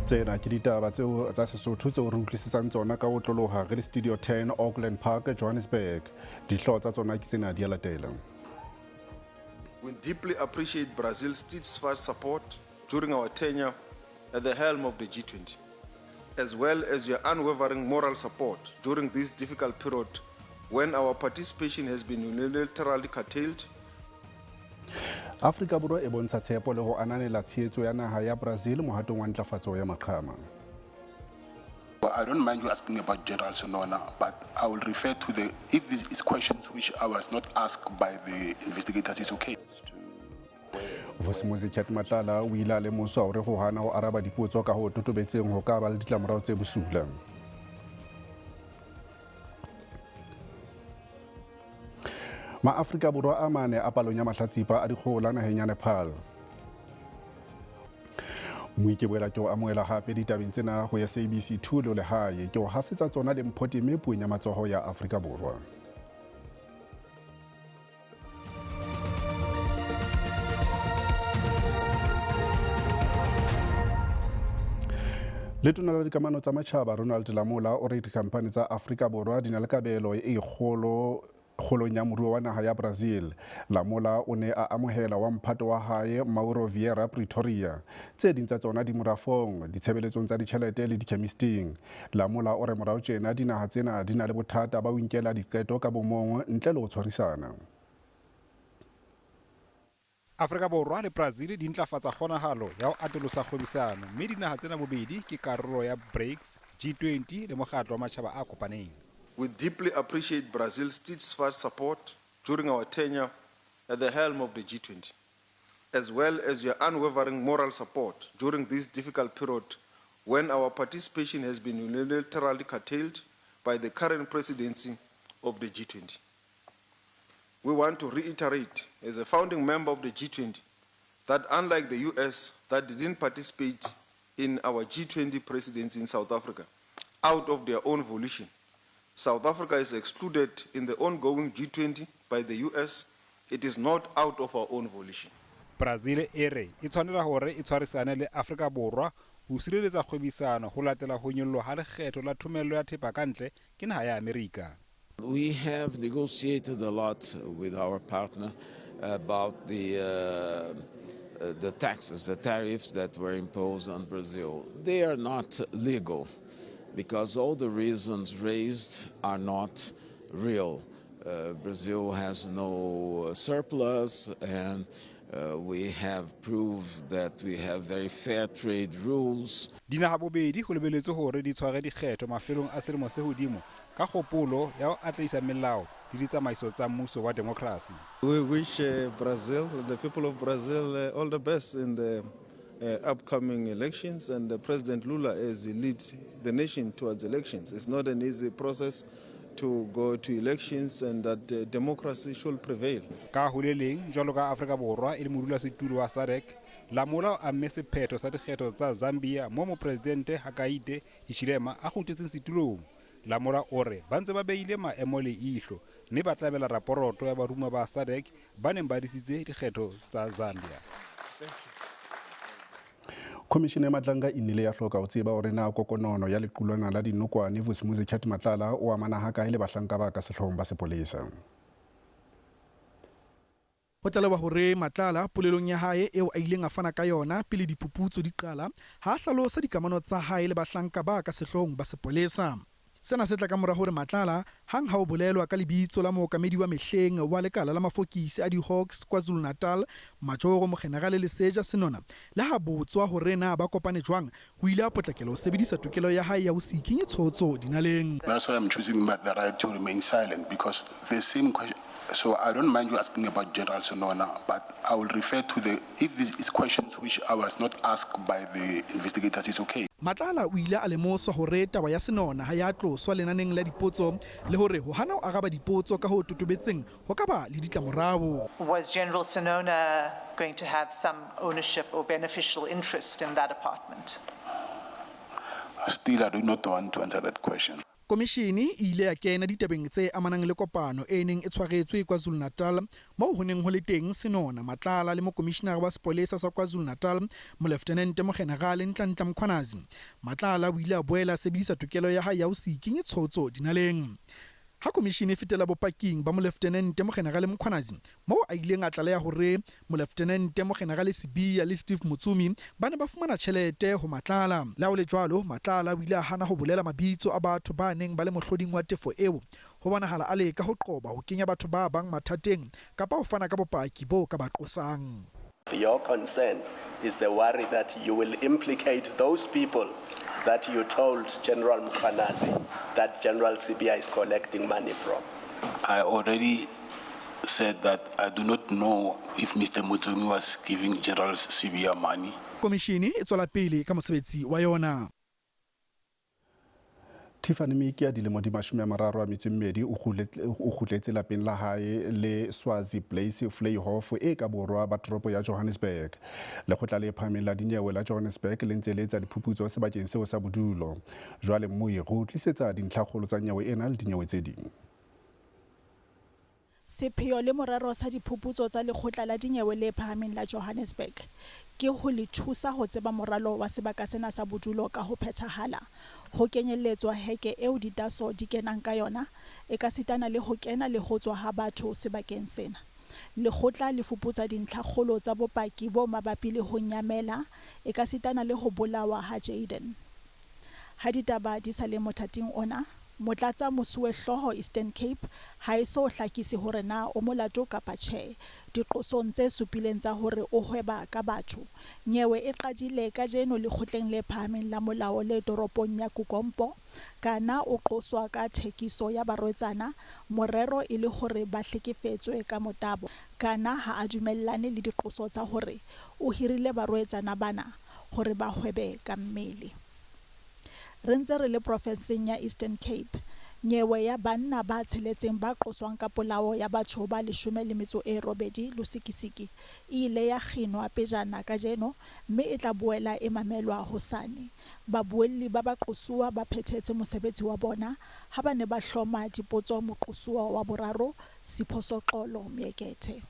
Tsena ke ditaba tseo tsa Sesotho tseo re utlwisisang tsona ka ho tloloha re le Studio 10 Auckland Park, Johannesburg. Dihlooho tsa tsona ke tsena di a latela. We deeply appreciate Brazil's steadfast support during our tenure at the helm of the G20, as well as your unwavering moral support during this difficult period when our participation has been unilaterally curtailed. Afrika Borwa e bontsha tshepo le ho ananela tshehetso ya naha ya Brazil mohatong wa ntlafatso ya maqhama. I don't mind you asking about General Senona, but I will refer to the, if this is questions which I was not asked by the investigators, it's okay. Vusimuzi Cat Matlala o ile a lemoswa hore ho hana ho araba dipotso ka ho totobetseng ho ka ba le ditlamorao tse bosula. Maafrika Borwa a mane a palong ya mahlatsipa a dikgohola naheng ya Nepal. Moi ke boela ke o amohela hape ditabeng tsena ho SABC 2 le lehae. Ke o hasetsa tsona le Mpho Teme puong ya matsoho ya Afrika Borwa. Letona la dikamano tsa matjhaba Ronald Lamola o re dikhamphani tsa Afrika Borwa di na le kabelo e kgolo kgolong ya moruo wa naha ya Brazil. Lamola o ne a amohela wa mphato wa hae Mauro Vieira Pretoria. Tse ding tsa tsona di morafong, ditshebeletsong tsa ditjhelete le dikhemisting. Lamola o re morao tjena dinaha tsena di na le bothata ba ho inkela diqeto ka bomong ntle le ho tshwarisana. Afrika Borwa le Brazil di ntlafatsa kgonahalo ya ho atolosa kgwebisano mme dinaha tsena bobedi ke karolo ya BRICS, G20 le Mokgatlo wa Matjhaba a Kopaneng. We deeply appreciate Brazil's steadfast support during our tenure at the helm of the G20, as well as your unwavering moral support during this difficult period when our participation has been unilaterally curtailed by the current presidency of the G20. We want to reiterate, as a founding member of the G20, that unlike the US that didn't participate in our G20 presidency in South Africa out of their own volition, South Africa is excluded in the ongoing G20 by the US. It is not out of our own volition. Brazil e re e tshwanela hore e tshwarisane le Afrika Borwa ho sireletsa kgwebisano ho latela ho nyollwa ha lekgetho la thomello ya thepa ka ntle ke naha ya Amerika. We have negotiated a lot with our partner about the taxes, the tariffs that were imposed on Brazil. They are not legal because all the reasons raised are not real. Brazil has no surplus, and we have proved that we have very fair trade rules. Dinaha bobedi ho lebelletswe hore di tshware dikgetho mafelong a selemo se hodimo ka kgopolo ya ho atlehisa melao le ditsamaiso tsa mmuso wa demokrasi. We wish Brazil, the people of Brazil, all the best in the upcoming elections, and President Lula as he leads the nation towards elections. It's not an easy process to go to elections, and that democracy should prevail. Ka ho le leng, jwalo ka Afrika Borwa e le modulasetulo wa SADC, Lamola o amme sephetho sa dikgetho tsa Zambia moo Mopresidente Hakainde Hichilema a kgutletseng setulong. Lamola o re ba ntse ba beile maemo leihlo mme ba tla abela raporoto ya baromuwa ba SADC ba neng ba disitse dikgetho tsa Zambia. Khomishene ya Madlanga e nnile ya hloka ho tseba hore na kokonono ya lequlwana la dinokwane Vusimuzi Cat Matlala o amana hakae le bahlanka ba ka sehloohong ba sepolesa. Ho tlalewa hore Matlala, polelong ya hae eo a ileng a fana ka yona pele diphuputso di qala, ha a hlalosa dikamano tsa hae le bahlanka ba ka sehloohong ba sepolesa. Sena se tla kamora hore Matlala, hang ha ho bolelwa ka lebitso la mookamedi wa mehleng wa lekala la mafokisi a di-Hawks KwaZulu-Natal, Majoro Mokgenerale Leseja Senona, le ha botswa hore na ba kopane jwang, o ile a potlakela ho sebedisa tokelo ya hae ya ho se ikenye tshotso dinaleng. That's why I'm choosing the right to remain silent, because the same question. So I don't mind you asking about General Senona, but I will refer to the, if this is questions which I was not asked by the investigators, it's okay. Matlala o ile a lemoswa hore taba ya Senona ha ya tloswa lenaneng la dipotso le hore ho hana ho araba dipotso ka ho totobetseng ho ka ba le ditlamorao. Was General Senona going to have some ownership or beneficial interest in that apartment? Still, I do not want to answer that question. Komishene e ile ya kena ditabeng tse amanang le kopano e neng e tshwaretswe KwaZulu-Natal moo ho neng ho le teng Senona, Matlala le Mokomishenara wa Sepolesa sa KwaZulu-Natal, Moleftenente Mogenerale Nhlanhla Mkhwanazi. Matlala o ile a boela a sebedisa tokelo ya hae ya ho se ikenye tshotso dinaleng. Ha komishene e fetela bopaking ba Moleftenente Mogenerale Mkhwanazi moo a ileng a tlaleha hore Moleftenente Mogenerale Sibiya le Steve Motsumi ba ne ba fumana tjhelete ho Matlala. Le ha ho le jwalo, Matlala o ile a hana ho bolela mabitso a batho ba neng ba le mohloding wa tefo eo, ho bonahala a leka ho qoba ho kenya batho ba bang mathateng kapa ho fana ka bopaki bo ka ba qosang. Your concern is the worry that you will implicate those people that you told General Mkhwanazi that General Sibiya is collecting money from. I already said that I do not know if Mr. Motsumi was giving General Sibiya money. Komishene e tswela pele ka mosebetsi wa yona. Tiffany Miki ya dilemo di 32 o kgutletse lapeng la hae le Swazi Place Vleihof e ka borwa ba toropo ya Johannesburg. Lekgotla le phahameng la dinyewe la Johannesburg le ntse le etsa diphuputso sebakeng seo sa bodulo. Jwale Mmui re o tlisetsa dintlhakgolo tsa nyewe ena le dinyewe tse ding. Sepheo le morero sa diphuputso tsa Lekgotla la Dinyewe le Phahameng la Johannesburg ke ho le thusa ho tseba moralo wa sebaka sena sa bodulo ka ho phethahala, ho kenyelletswa heke eo ditaaso di kenang ka yona, ekasitana le ho kena le ho tswa ha batho sebakeng sena. Lekgotla le fuputsa dintlhakgolo tsa bopaki bo mabapi le ho nyamela ekasitana le ho bolawa ha Jayden. Ha ditaba di sa le mothating ona, Motlatsa mosuwehlooho Eastern Cape ha e so hlakise hore na o molato kapa tjhe diqosong tse supileng tsa hore o hweba ka batho. Nyewe e qadile kajeno lekgotleng le phahameng la molao le toropong ya Kukompo. Kana o qoswa ka thekiso ya barwetsana, morero e le hore ba hlekefetswe ka motabo. Kana ha a dumellane le diqoso tsa hore o hirile barwetsana bana hore ba hwebe ka mmele. Re ntse re le profenseng ya Eastern Cape, nyewe ya banna ba tsheletseng ba qoswang ka polao ya batho ba 18 Lusikisiki e ile ya kginwa pejana kajeno mme e tla boela e mamelwa hosane. Babuelli ba baqosuwa ba phethetse mosebetsi wa bona ha ba ne ba hloma dipotso moqosuwa wa boraro Siphosoxolo Myekethe.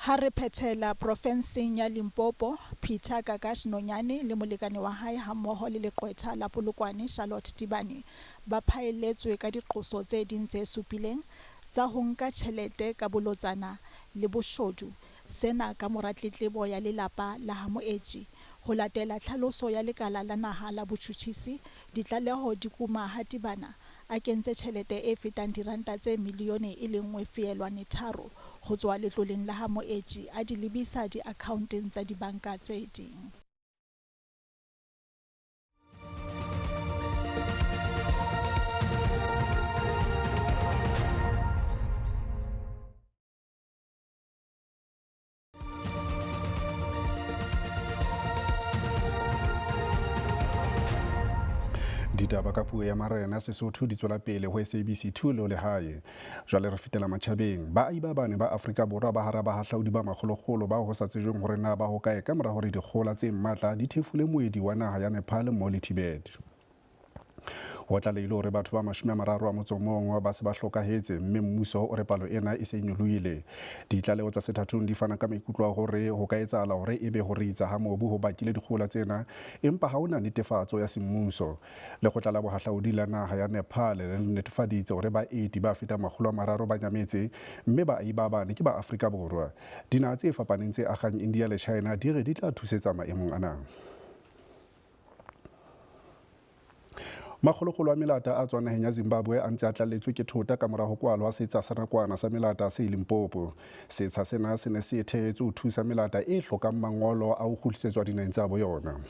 Ha re phethela profenseng ya Limpopo, Peter Gagash Nonyane le molekane wa hae hammoho le leqwetha la Polokwane Charlotte Tibane ba phaelletswe ka diqoso tse ding tse supileng tsa ho nka tjhelete ka bolotsana le boshodu, sena kamora tletlebo ya lelapa la ha Moetji. Ho latela tlhaloso ya Lekala la Naha la Botjhutjhisi, ditlaleho di kuma ha Tibana a kentse tjhelete e fetang diranta tse milione e le nngwe feelwane tharo ho tswa letloleng la ha Moetji a di lebisa diakhaonteng tsa dibanka tse ding. Ditaba ka puo ya marena Sesotho di tswela pele ho SABC 2 le ho lehae. Jwale re fetela matjhabeng. Baahi ba bane ba Afrika Borwa ba hara bahahlaudi ba makgolokgolo bao ho sa tsejweng hore na ba hokae ka mora hore dikgohola tse matla di thefule moedi wa naha ya Nepal mmoho le Tibet. Ho tlalehilwe hore batho ba 31 ba se ba hlokahetse mme mmuso o re palo ena e se e nyolohile. Ditlaleho tsa sethathong di fana ka maikutlo a hore ho ka etsahala hore ebe ho ritsa ha mobu ho bakile dikgohola tsena empa ha hona netefatso ya semmuso. Lekgotla la bohahlaudi la naha ya Nepal le netefaditse hore baeti ba fetang 300 ba nyametse mme baahi ba bane ke ba Afrika Borwa. Dinaha tse fapaneng tse agang India le China di re di tla thusetsa maemong ana. Makgolokgolo a melata a tswang naheng ya Zimbabwe a ntse a tlalletswe ke thota ka mora ho kwalwa setsha sa nakwana sa melata se Limpopo. Setsha sena se ne se thehetswe ho thusa melata e hlokang mangolo a ho kgutlisetswa dinaheng tsa bo yona.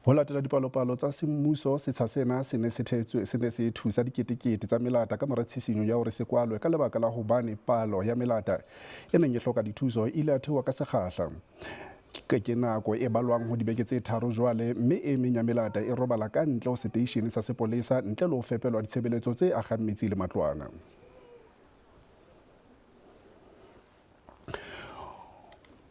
Ho latela dipalopalo tsa semmuso, setsha sena se ne se thehetswe se ne se thusa diketekete tsa melata ka mora tshisinyo ya hore se kwalwe ka lebaka la hobane palo ya melata e neng e hloka dithuso e ile ya theoha ka sekgahla. Ke nako e balwang ho dibeke tse tharo jwale mme e meng ya melata e robala ka ntle ho seteishene sa sepolesa ntle le ho fepelwa ditshebeletso tse akgang metsi le matlwana.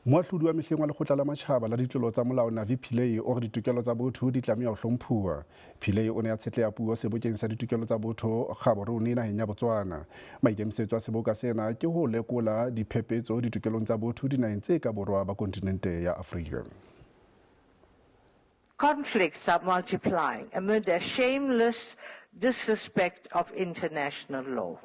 Moahlodi wa mehleng wa Lekgotla la Matjhaba la Ditlolo tsa Molao Navi Pillay o re ditokelo tsa botho di tlameha ho hlomphuwa. Pillay o ne a tshetleha puo sebokeng sa ditokelo tsa botho Gaborone naheng ya Botswana. Maikemisetso a seboka sena ke ho lekola diphephetso ditokelong tsa botho dinaheng tse ka borwa ba kontinente ya Afrika. Conflicts are multiplying amid a shameless disrespect of international law.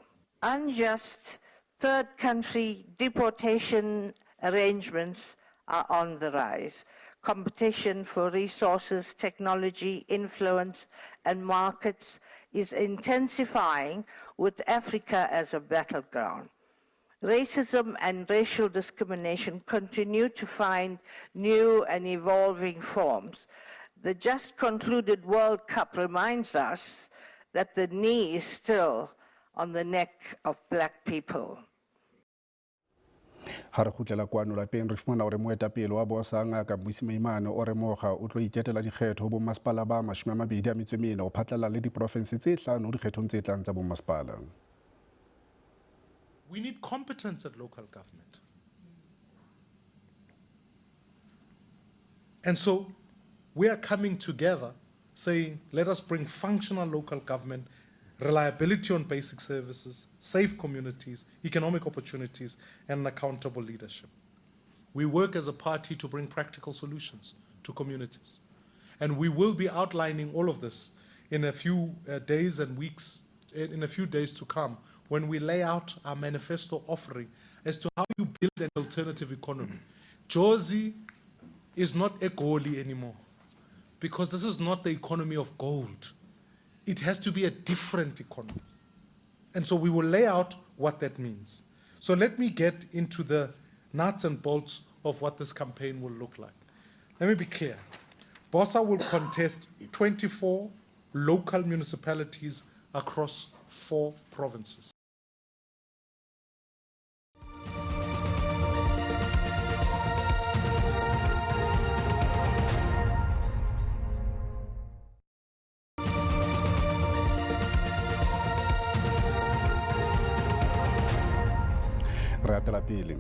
Unjust third country deportation arrangements are on the rise. Competition for resources, technology, influence, and markets is intensifying, with Africa as a battleground. Racism and racial discrimination continue to find new and evolving forms. The just concluded World Cup reminds us that the knee is still on the neck of black people. Ha re kgutlela kwano lapeng, re fumana hore moetapele wa BOSA, Ngaka Mmusi Maimane, o re mokga o tlo iketela dikgetho ho bommasepala ba 24 ho phatlalla le diprofense tse hlano dikgethong tse tlang tsa bommasepala. We need competence at local government. And so we are coming together saying, let us bring functional local government, reliability on basic services, safe communities, economic opportunities, and accountable leadership. We work as a party to bring practical solutions to communities. And we will be outlining all of this in a few days and weeks, in a few days to come, when we lay out our manifesto offering as to how you build an alternative economy. Jozi is not a goalie anymore, because this is not the economy of gold. It has to be a different economy. And so we will lay out what that means. So let me get into the nuts and bolts of what this campaign will look like. Let me be clear. BOSA will contest 24 local municipalities across 4 provinces. Re atela pele.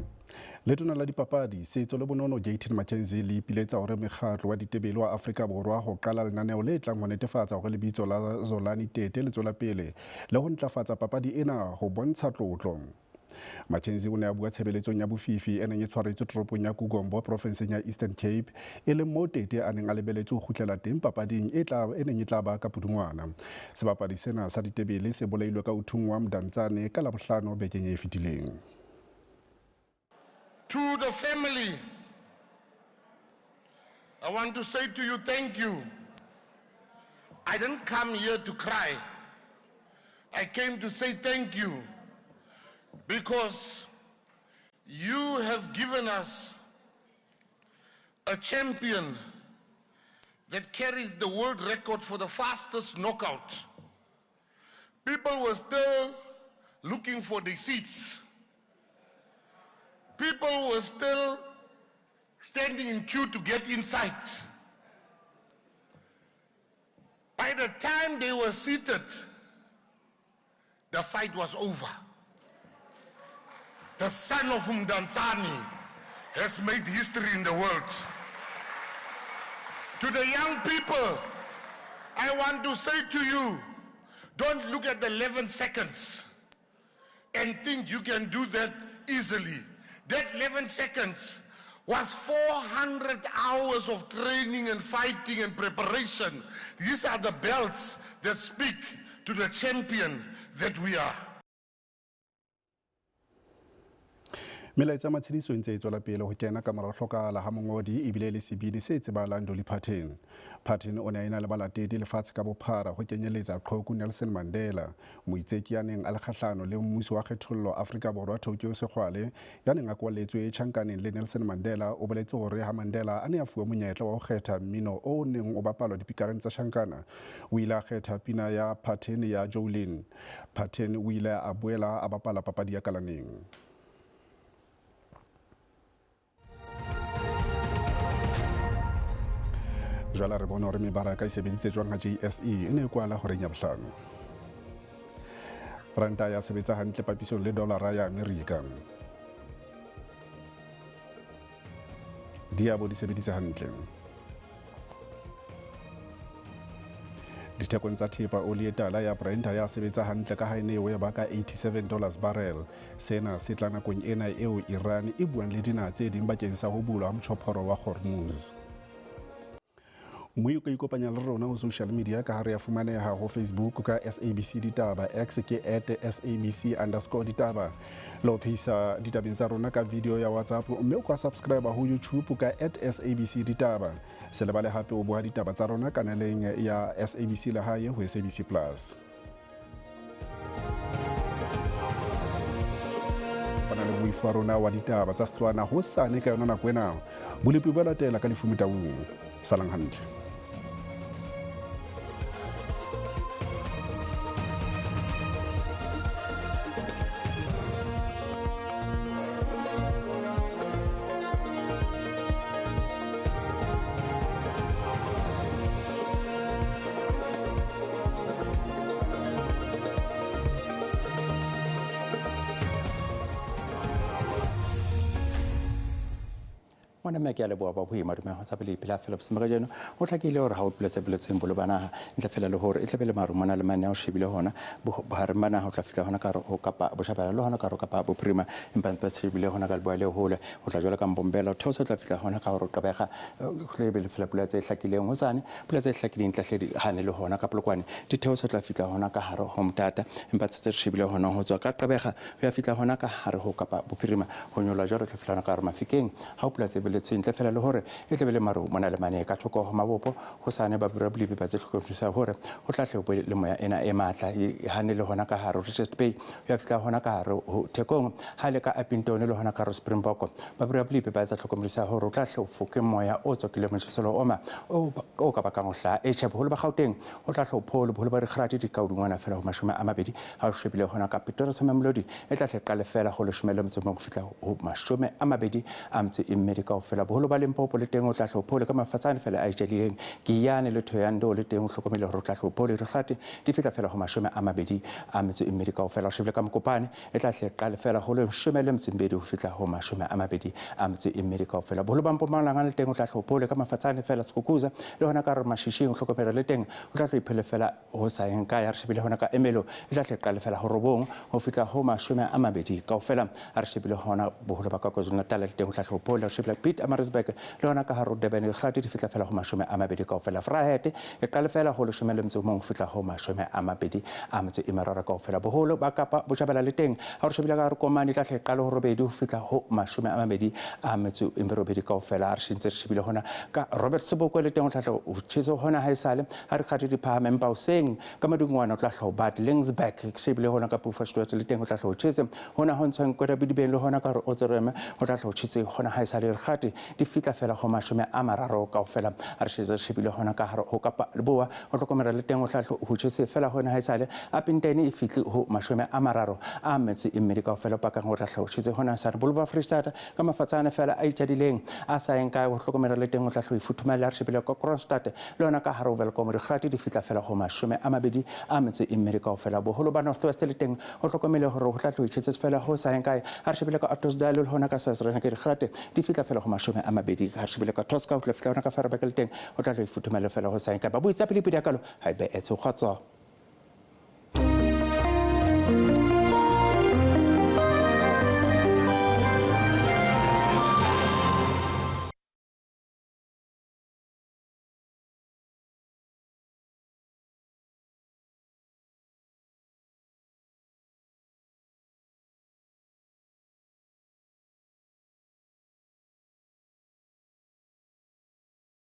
Letona la dipapadi, setso le bonono Gayton McKenzie le ipiletsa hore mekgatlo wa ditebele wa Afrika Borwa ho qala lenaneo le tlang ho netefatsa hore lebitso la Zolani Tete le tswela pele le ho ntlafatsa papadi ena ho bontsha tlotlo. McKenzie o ne a bua tshebeletsong ya bofifi e neng e tshwaretswe toropong ya Kugombo profenseng ya Eastern Cape, e leng moo Tete a neng a lebeletse ho kgutlela teng papading e neng e tla ba ka Pudungwana. Sebapadi sena sa ditebele se bolailwe ka ho thunngwa Mdantsane ka Labohlano bekeng e fetileng. To the family, I want to say to you, thank you. I didn't come here to cry. I came to say thank you because you have given us a champion that carries the world record for the fastest knockout. People were still looking for the seats. People were still standing in queue to get inside. By the time they were seated, the fight was over. The son of Mdantsane has made history in the world. To the young people, I want to say to you, don't look at the 11 seconds and think you can do that easily. That 11 seconds was 400 hours of training and fighting and preparation. These are the belts that speak to the champion that we are. Melaetsa matshediso e ntse e tswela pele ho kena ka mora ho hlokahala ha mongodi ebile le sebini se tsebahalang Dolly Parton. Parton o ne a ena le balatedi lefatshe ka bophara ho kenyeletsa qhoku Nelson Mandela, moitseki ya neng a le kgahlano le mmuso wa kgethollo Afrika Borwa Tokyo Sexwale, ya neng a kwalletswe tjhankaneng le Nelson Mandela, o boletse hore ha Mandela a ne a fuwa monyetla wa ho kgetha mmino o neng o bapalwa dipikareng tsa tjhankana, o ile a kgetha pina ya Parton ya Jolene. Parton o ile a boela a bapala papadi ya kalaneng. Jwale re bone hore mebaraka e sebeditse jwang ha JSE e ne e kwala horeng ya bohlano. Ranta ya sebetsa hantle papisong le dollara ya Amerika. Di a bo di sebeditse hantle. Dithekong tsa thepa, oli e tala ya Brent ya sebetsa hantle ka ha e ne e ba ka $87 barrel. Sena se tla nakong ena eo Iran e buang le dinaha tse ding bakeng sa ho bulwa ha motjhophoro wa Hormuz. Mme o ka ikopanya le rona ho social media ka ha re a fumaneha ho Facebook ka SABC Ditaba, X ke @SABC_ditaba. Le ho phehisa ditabeng tsa rona ka video ya WhatsApp, mme o ka subscribe ho YouTube ka @SABC Ditaba. Se lebale hape o boha ditaba tsa rona kanaleng ya SABC Lehae ho SABC Plus. Kopana le moifo wa rona wa ditaba tsa Setswana hosane ka yona nako ena. Bolepi bo latela ka Lefumo Taung. Salang hantle. Ngwana mme, ke a leboha ba boima dumeng ho tsa pele pela Philips. Mme kajeno ho hlakile hore ha o pula tse boletsweng bolo ba naha ntle fela le hore e tlabe le maru mona le mane o shebile hona bohareng ba naha ho tla fihla hona ka ho Kapa Botjhabela le hona ka ho Kapa Bophirima, empa ntse shebile hona ka leboya le hole ho tla jwalo ka Mbombela ho theosa ho tla fihla hona ka hore Gqeberha ho tla be le fela pula tse hlakileng hosane. Pula tse hlakileng tla hle di hane le hona ka Polokwane di theosa ho tla fihla hona ka hare ho Mthatha, empa tse re shebile hona ho tswa ka Gqeberha ho ya fihla hona ka hare ho Kapa Bophirima ho nyolla jwalo tla fihla hona ka hare Mafikeng ha o pula tse boletsweng ntle fela le hore e tlabe le maru mona le mane ka thoko ho mabopo hosane. Ba bura bolipi ba tse hlokomedisa hore ho tla hle le moya ena e matla e hane le hona ka hare Richards Bay ho ya fihla hona ka hare ho Thekong, ha le ka Upington le hona ka hare Springbok. Ba bura bolipi ba etsa hlokomedisa hore o tla hle o foke moya o tswakileng motjheselo oma o ka bakang ho hlaha e tjhe. Boholo ba Gauteng o tla hle o phole, boholo ba dikgrati di ka hodingwana fela ho 20. Ha o shebile hona ka Pretoria sa Mamelodi e tla hle qale fela ho 11 ho fihla ho 24 kaofela. Boholo ba Limpopo le teng o tla hle o phole ka mafatsane fela a itjelileng Giyani le Thohoyandou le teng o hlokomele hore o tla hle o phole, dikgati di fihla fela ho 24 kaofela. O shebile ka Mokopane e tla hle qale fela ho 12 ho fihla ho 24 kaofela. Boholo ba Mpumalanga le teng o tla hle o phole ka mafatsane fela Skukuza le hona ka re Mashishing o hlokomele le teng o tla hle iphele fela ho sa yeng kae. Re shebile hona ka Ermelo e tla hle qale fela ho 9 ho fihla ho 20 kaofela. A re shebile hona boholo ba ka KwaZulu-Natal le teng o tla hle o phole. Re shebile Pietermaritzburg le hona ka hare Durban dikgati di fihla fela ho 20 kaofela. Vryheid e qale fela ho 11 ho fihla ho 23 kaofela. Boholo ba Kapa Botjhabela le teng ha re shebile ka hare Komane tla hle qale ho 8 ho fihla ho 28 kaofela. A re ntse re shebile hona ka Robert Sobukwe le teng o tla hle o tjhese hona ha esale ha re kgati di phahame, empa hoseng ka madungwana o tla hle o Bad Lingsburg shebile hona ka Buffelsdrift le teng o tla hle o tjhese hona ho ntshwang Kweda Bodibeng le hona ka hore Otsreme o tla hle o tjhese hona ha esale re kgati di fihla fela ho 30 kaofela. A re shetse re shebile hona ka hare ho Kapa Leboa o hlokomela le teng o tla hle ho tjhese fela hona ha esale Upington e fihle ho 32 kaofela pakang o tla hle o tjhese hona sa re bolo ba Freistata ka mafatsane fela a itjadileng a sa yeng kae ho hlokomela le teng o tla hle o ifuthumalela. Re shebile ka Kroonstad le hona ka hare ho Welkom dikgati di fihla fela ho 24 kaofela. Boholo ba North West le teng ho hlokomele hore ho tla hle o itjhetse fela ho sa yeng kae. Ha re shebile ka Ottosdal le hona ka Swaziland ke dikgati di fihla fela ho 20. Ha re shebile ka Tosca ho tla fihla hona ka Vereeniging le teng ho tla hle o ifuthumele fela ho sa yeng kae. Ba buitsa pele pele ya kalo ha ebe etse kgotso.